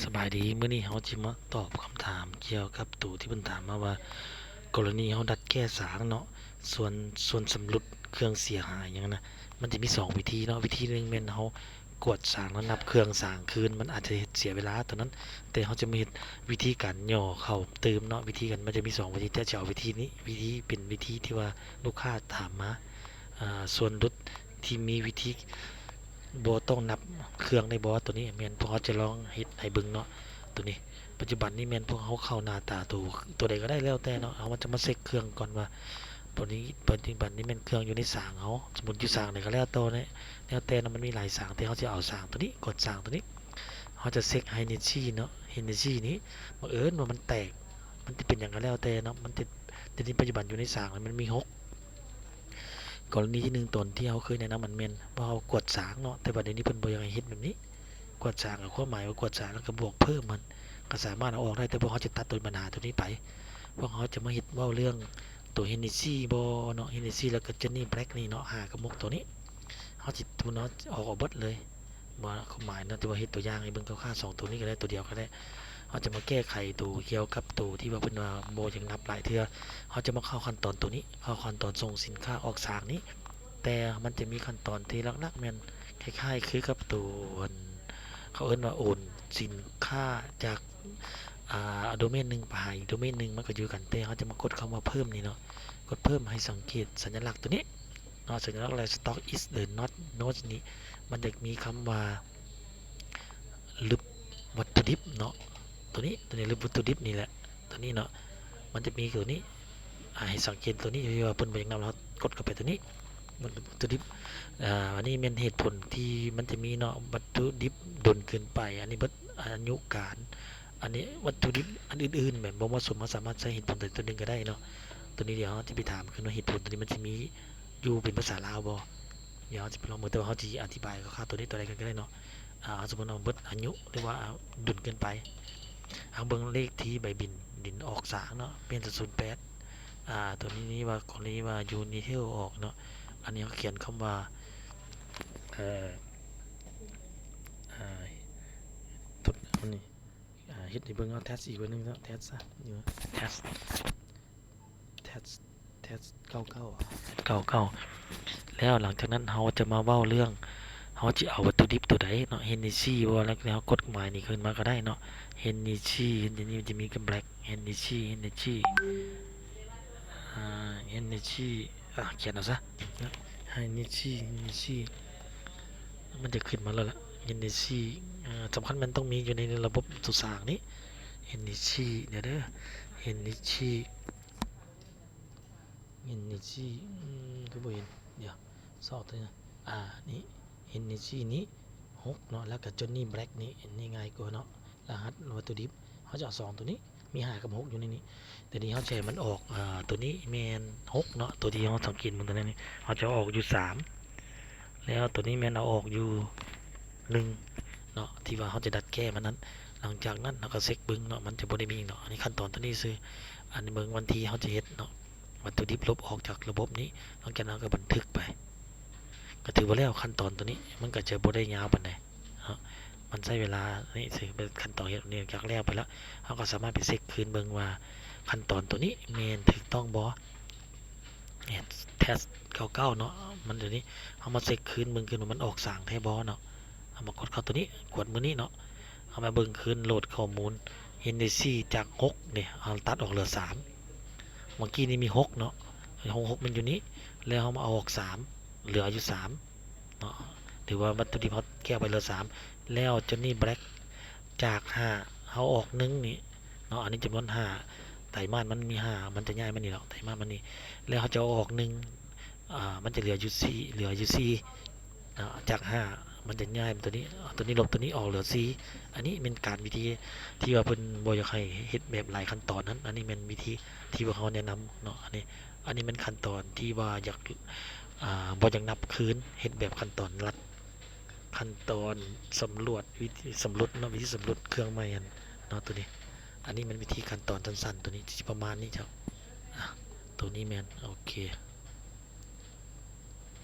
ສະບາຍດີ, ມື້ນີ້ເຮົາຊິມາຕອບຄຳຖາມກ່ຽວກັບໂຕທີ່ເພິ່ນຖາມມາວ່າ ກໍລະນີເຮົາດັດແກ້ສາງເນາະ, ສ່ວນ ສ່ວນຊຳລຸດ ເຄື່ອງເສຍຫາຍຫຍັງນະ, ມັນຈະມີສອງວິທີເນາະ. ວິທີໜຶ່ງແມ່ນເຮົາກວດສາງແລ້ວນັບເຄື່ອງສາງຄືນ, ມັນອາດຈະເຮັດເສຍເວລາຕົວນັ້ນ, ແຕ່ເຮົາຈະມາເຮັດວິທີການຫຍໍ້ເຂົ້າຕື່ມເນາະ. ວິທີການມັນຈະມີສອງວິທີ, ແຕ່ຈະເອົາວິທີນີ້, ວິທີ ເປັນວິທີທີ່ວ່າລູກຄ້າຖາມມາ. ອາ ສ່ວນຫຼຸດທີ່ມີວິທີບໍ່ຕ້ອງນັບເຄື່ອງໄດ້ບໍ່? ໂຕນີ້ແມ່ນພວກເຮົາຈະລອງເຮັດໃຫ້ເບິ່ງເນາະ. ໂຕນີ້ ປັດຈຸບັນນີ້ແມ່ນພວກເຮົາເຂົ້າໜ້າຕາໂຕ ໂຕໃດກໍໄດ້ແລ້ວແຕ່ເນາະ, ເຮົາຈະມາເຊັກເຄື່ອງກ່ອນວ່າ ໂຕນີ້ ປັດຈຸບັນນີ້ແມ່ນເຄື່ອງຢູ່ໃນສາງເຮົາ, ສົມມຸດຢູ່ສາງໃດກໍແລ້ວແຕ່ເນາະ, ແລ້ວແຕ່ເນາະ, ມັນມີຫຼາຍສາງ, ແຕ່ເຮົາຈະເອົາສາງໂຕນີ້, ກວດສາງໂຕນີ້, ເຮົາຈະເຊັກໄຮເນຊີເນາະ, ເຮເນຊີນີ້ ບັງເອີນວ່າມັນແຕກ, ມັນຈະເປັນຫຍັງກໍແລ້ວແຕ່ເນາະ, ມັນຈະ ແຕ່ນີ້ປັດຈຸບັນຢູ່ໃນສາງມັນມີຫົກ. ກໍລະນີທີໜຶ່ງ ຕອນທີ່ເຮົາເຄີຍແນະນຳ ມັນແມ່ນວ່າເຮົາກວດສາງເນາະ, ແຕ່ວ່າດຽວນີ້ເພິ່ນບໍ່ຢາກໃຫ້ເຮັດແບບນີ້. ກວດສາງກໍຄວາມໝາຍວ່າກວດສາງ ແລ້ວກໍບວກເພີ່ມມັນ ກໍສາມາດເອົາອອກໄດ້, ແຕ່ພວກເຮົາຈະຕັດໂຕບັນຫາໂຕນີ້ໄປ. ພວກເຮົາຈະມາເຮັດເວົ້າເລື່ອງໂຕເຮນເນຊີບໍ່ເນາະ, ເຮນເນຊີ ແລ້ວກໍຈອນນີແບລັກນີ້ເນາະ, ຫ້າກັບຫົກໂຕນີ້ ເຮົາຊິເນາະ ອອກ ອອກເບິດເລີຍ. ວ່າຄວາມໝາຍເນາະ ທີ່ວ່າເຮັດຕົວຢ່າງໃຫ້ເບິ່ງຄ່າວໆ ສອງໂຕນີ້ກໍໄດ້ ໂຕດຽວກໍໄດ້. ເຮົາຈະມາແກ້ໄຂໂຕກ່ຽວກັບໂຕທີ່ວ່າເພິ່ນວ່າບໍ່ຢາກນັບຫຼາຍເທື່ອ, ເຮົາຈະມາເຂົ້າຂັ້ນຕອນໂຕນີ້, ເຂົ້າຂັ້ນຕອນສົ່ງສິນຄ້າອອກສາງນີ້. ແຕ່ມັນຈະມີຂັ້ນຕອນທີ່ຫຼັກໆ ແມ່ນຄ້າຍໆ ຄືກັບໂຕ ອັນ ເຂົາເອີ້ນວ່າໂອນສິນຄ້າຈາກ ອ່າ ໂດເມນໜຶ່ງໄປຫາອີກໂດເມນໜຶ່ງ ມັນກໍຢູ່ກັນ, ແຕ່ເຮົາຈະມາກົດຄຳວ່າເພີ່ມນີ້ເນາະ, ກົດເພີ່ມ ໃຫ້ສັງເກດສັນຍະລັກໂຕນີ້ເນາະ, ສັນຍະລັກ ແລະ stock is the not not ນີ້ ມັນຈະມີຄຳວ່າ ລຶບວັດຖຸດິບເນາະ, ໂຕນີ້ ໂຕນີ້ ລຶບວັດຖຸດິບນີ້ແຫຼະ, ໂຕນີ້ເນາະ ມັນຈະມີໂຕນີ້ ອ່າ ໃຫ້ສັງເກດໂຕນີ້ ທີ່ວ່າເພິ່ນບໍ່ຢາກນຳ ເຮົາກົດເຂົ້າໄປໂຕນີ້ ມັນວັດຖຸດິບ. ອ່າ ອັນນີ້ແມ່ນເຫດຜົນທີ່ມັນຈະມີເນາະ, ວັດຖຸດິບດົນເກີນໄປ, ອັນນີ້ເບິດອາຍຸການ, ອັນນີ້ວັດຖຸດິບອັນອື່ນໆ ແບບບໍ່ເໝາະສົມ, ເຮົາສາມາດໃຊ້ເຫດຜົນໃດຕົວໜຶ່ງກໍໄດ້ເນາະ. ໂຕນີ້ດຽວເຮົາຈະໄປຖາມເພິ່ນວ່າເຫດຜົນໂຕນີ້ມັນຈະມີຢູ່ເປັນພາສາລາວບໍ່? ດຽວເຮົາຈະໄປລອງເບິ່ງ, ແຕ່ວ່າເຮົາຈະອະທິບາຍຄ່າວໆ ໂຕນີ້ ໂຕໃດກໍໄດ້ເນາະ. ອ່າ ສົມມຸດເຮົາເບິດອາຍຸ ຫຼືວ່າ ອ່າ ດົນເກີນໄປ. ເຮົາເບິ່ງເລກທີໃບບິນ ບິນອອກສາງເນາະ ປ່ຽນຈາກສູນແປດ ອ່າ ໂຕນີ້ນີ້ວ່າ ກໍລະນີວ່າ Unitel ອອກເນາະ. ອັນນີ້ເຮົາຂຽນຄຳວ່າ ເອີ ອ່າ ທົດ ອັນນີ້ ອ່າ ເຮັດໃຫ້ເບິ່ງເນາະ, test ອີກເທື່ອໜຶ່ງເນາະ, test ຊະ test test test ເກົ້າເກົ້າ ເກົ້າເກົ້າ. ແລ້ວຫຼັງຈາກນັ້ນເຮົາຈະມາເວົ້າເລື່ອງ ເຮົາຈະເອົາວັດຖຸດິບໂຕໃດເນາະ, ເຮນເນຊີບໍ່ ແລ້ວເຮົາກົດໝາຍນີ້ຂຶ້ນມາກໍໄດ້ເນາະ, ເຮນເນຊີ ເຮນເນຊີ ມັນຈະມີກັບແບລັກ ເຮນເນຊີ ເຮນເນຊີ ອ່າ ເຮນເນຊີ ອ່າ ຂຽນເອົາຊະ ເຮນເນຊີ ເຮນເນຊີ ມັນຈະຂຶ້ນມາແລ້ວລະ ເຮນເນຊີ. ອ່າ ສຳຄັນມັນຕ້ອງມີຢູ່ໃນລະບົບຕົວສ້າງນີ້ ເຮນເນຊີ ດຽວເດີ ເຮນເນຊີ ເຮນເນຊີ ອືມ ຄືບໍ່ເຫັນ ດຽວ ຊອກຕົວນີ້ ອ່າ ນີ້ ເຮນເນຊີ ນີ້ ຫົກເນາະ, ແລ້ວກໍ Johnny Black ນີ້ ນີ້ງ່າຍກວ່າເນາະ, ລະຫັດວັດຖຸດິບ ເຮົາຈະເອົາສອງຕົວນີ້ ມີຫ້າກັບຫົກຢູ່ໃນນີ້, ແຕ່ນີ້ເຮົາຈະໃຫ້ມັນອອກ ອ່າ ຕົວນີ້ແມ່ນຫົກເນາະ, ຕົວທີ່ເຮົາສັງເກດເບິ່ງຕົວນັ້ນນີ້ ເຮົາຈະເອົາອອກຢູ່ສາມ ແລ້ວຕົວນີ້ແມ່ນເອົາອອກຢູ່ໜຶ່ງເນາະ ທີ່ວ່າເຮົາຈະດັດແກ້ມັນນັ້ນ. ຫຼັງຈາກນັ້ນເຮົາກໍເຊັກເບິ່ງເນາະ, ມັນຈະບໍ່ໄດ້ມີຫຍັງດອກ, ອັນນີ້ຂັ້ນຕອນຕົວນີ້ຊື່. ອັນນີ້ເບິ່ງວັນທີເຮົາຈະເຮັດເນາະ, ວັດຖຸດິບລົບອອກຈາກລະບົບນີ້, ຫຼັງຈາກນັ້ນເຮົາກໍບັນທຶກໄປ, ກໍຖືວ່າແລ້ວ. ຂັ້ນຕອນຕົວນີ້ມັນກໍຈະບໍ່ໄດ້ຍາວປານໃດເນາະ, ມັນໃຊ້ເວລານີ້ຊື່. ເປັນຂັ້ນຕອນເຮັດນີ້ ຫຼັງຈາກແລ້ວໄປແລ້ວ ເຮົາກໍສາມາດໄປເຊັກຄືນເບິ່ງວ່າຂັ້ນຕອນຕົວນີ້ແມ່ນຖືກຕ້ອງບໍ່. ເທສເກົ້າເກົ້າເນາະ, ມັນຕົວນີ້ ເຮົາມາເຊັກຄືນເບິ່ງຄືນວ່າມັນອອກສາງແທ້ບໍ່ເນາະ. ເຮົາມາກົດເຂົ້າຕົວນີ້ ກວດມື້ນີ້ເນາະ, ເຮົາມາເບິ່ງຄືນໂຫຼດຂໍ້ມູນ ເຮນເນຊີ ຈາກຫົກນີ້ ເຮົາຕັດອອກເຫຼືອສາມ. ເມື່ອກີ້ນີ້ມີຫົກເນາະ, ຫົກ ຫົກມັນຢູ່ນີ້ ແລ້ວເຮົາມາເອົາອອກສາມ ເຫຼືອຢູ່ສາມເນາະ, ຖືວ່າວັດຖຸດິບເຮົາແກ້ໄປເຫຼືອສາມ. ແລ້ວ Johnny Black ຈາກຫ້າ ເຮົາອອກໜຶ່ງນີ້ເນາະ, ອັນນີ້ຈຳນວນຫ້າ ໄຕມາດມັນມີຫ້າ ມັນຈະຍ້າຍມານີ້ເນາະ, ໄຕມາດມັນນີ້ ແລ້ວເຮົາຈະເອົາອອກໜຶ່ງ ອ່າ ມັນຈະເຫຼືອຢູ່ສີ່ ເຫຼືອຢູ່ສີ່ເນາະ, ຈາກຫ້າມັນຈະຍ້າຍຕົວນີ້ ເອົາຕົວນີ້ລົບຕົວນີ້ອອກເຫຼືອສີ່. ອັນນີ້ແມ່ນການວິທີທີ່ວ່າເພິ່ນບໍ່ຢາກໃຫ້ເຮັດແບບຫຼາຍຂັ້ນຕອນນັ້ນ, ອັນນີ້ແມ່ນວິທີທີ່ພວກເຮົາແນະນຳເນາະ. ອັນນີ້ ອັນນີ້ແມ່ນຂັ້ນຕອນທີ່ວ່າຢາກ ອ່າ ບໍ່ຢາກນັບຄືນ, ເຮັດແບບຂັ້ນຕອນລັດ. ຂັ້ນຕອນສຳຫຼວດ ວິທີສຳຫຼວດເນາະ, ວິທີສຳຫຼວດເຄື່ອງໃໝ່ຫັ້ນເນາະ ຕົວນີ້. ອັນນີ້ແມ່ນວິທີຂັ້ນຕອນສັ້ນໆ ຕົວນີ້ຊິປະມານນີ້ເຈົ້າ. ອ່າ ຕົວນີ້ແມ່ນ ໂອເຄ